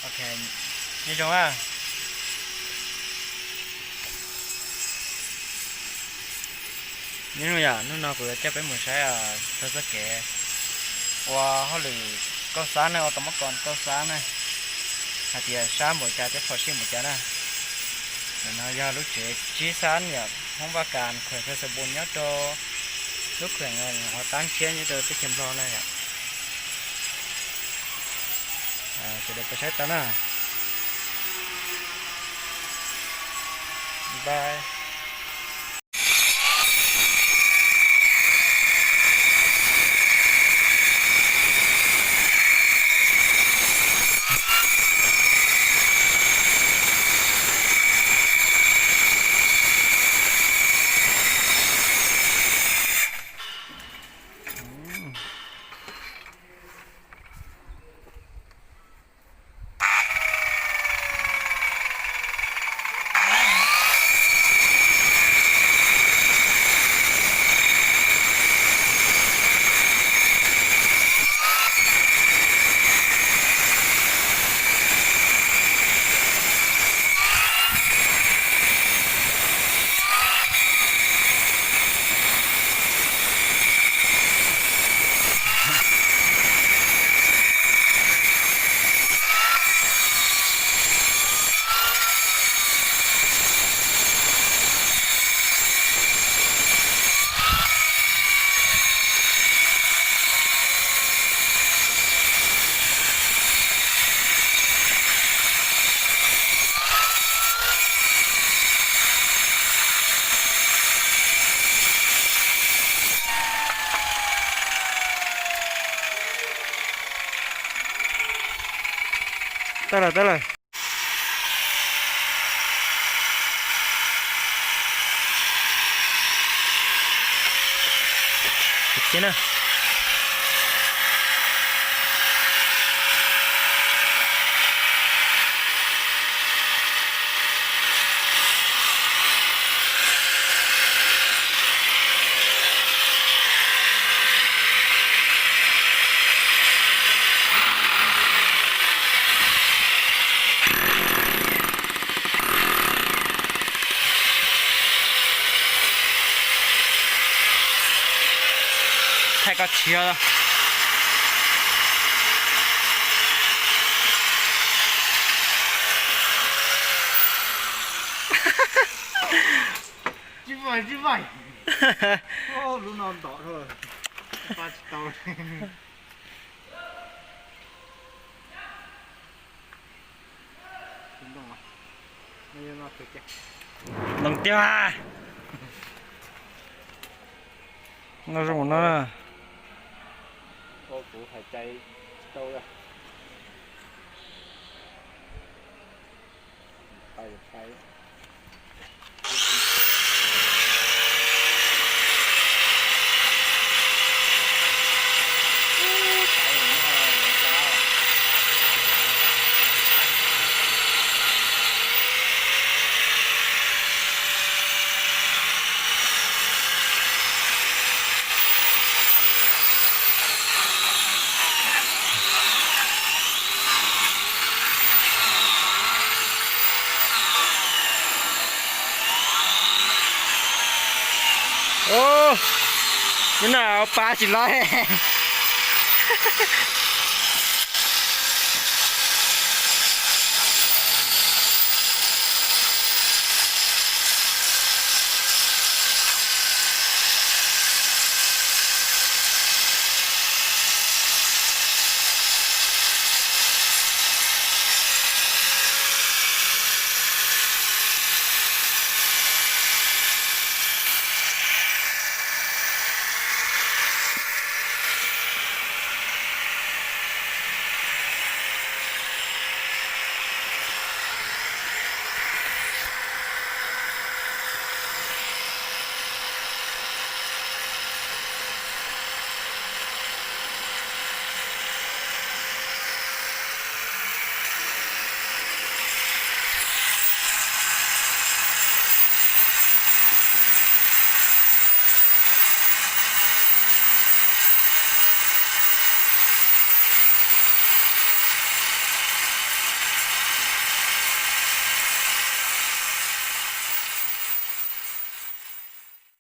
Ok, nyob zoo na. Nyob zoo yom, hnub no kuv yuav coj peb mus saib txog txoj kev ua hauj lwm kauj xab na, ua kab mob kos kauj xab na, hais tias sab npaum cas thiab phom sij npaum cas na. Ntawm no yog lub tsev tsib xab yom, Hmoob Vaj Kas, khueem Xais Xais Npus nyob rau lub khueem Huav Tab Ntshiab nyob rau teb chaws Nplog na yom. Sawv daws pab saib tau na. Bye. Tawm lawm, tawm lawm. Thaij koj tshiab. Tsis vaim, tsis vaim. Lub no ntov dhau, pab tsis tau. Ntoo tiag. No zoo no. Ub, lub no pab tsis laib.